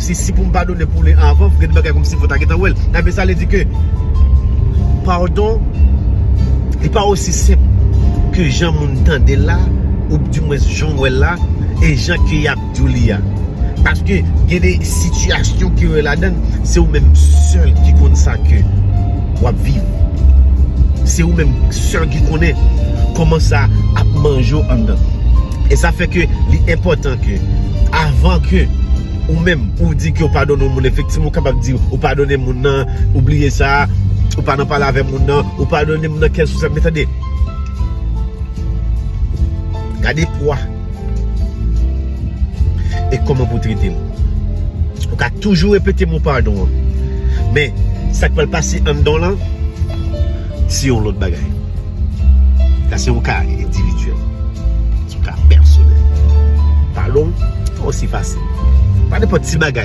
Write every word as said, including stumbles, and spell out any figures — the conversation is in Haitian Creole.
Si, si pou m padone pou li anvan, gen de bagay kòmsi fò ta gentan wè l. Ebyen, sa vle di ke padon, li pa osi senp ke jan moun tande l la, ou dimwens jan w wè l la, e jan ke y ap di w li a. Paske gen de sitiyasyon ke w ladan, se ou menm sèl ki konn sa ke w ap viv. Se ou menm sèl ki konnen kòman sa ap manje w anndan. E sa fè ke li enpòtan ke, avan ke ou menm, ou di ke w padone yon moun, efektivman, ou kapab di, ou padone moun nan, ou bliye sa, ou pa nan pale avè moun nan, ou padone moun nan, kèlkeswa, men tande, gade pwa e kòman pou w trete l. Ou ka toujou repete mo padon an. Men, sa k pral pase anndan w lan, se yon lòt bagay. Sa se yon ka endividyèl. Se yon ka pèsonèl. Padon pa osi fasil. Pa nenpòt ti bagay.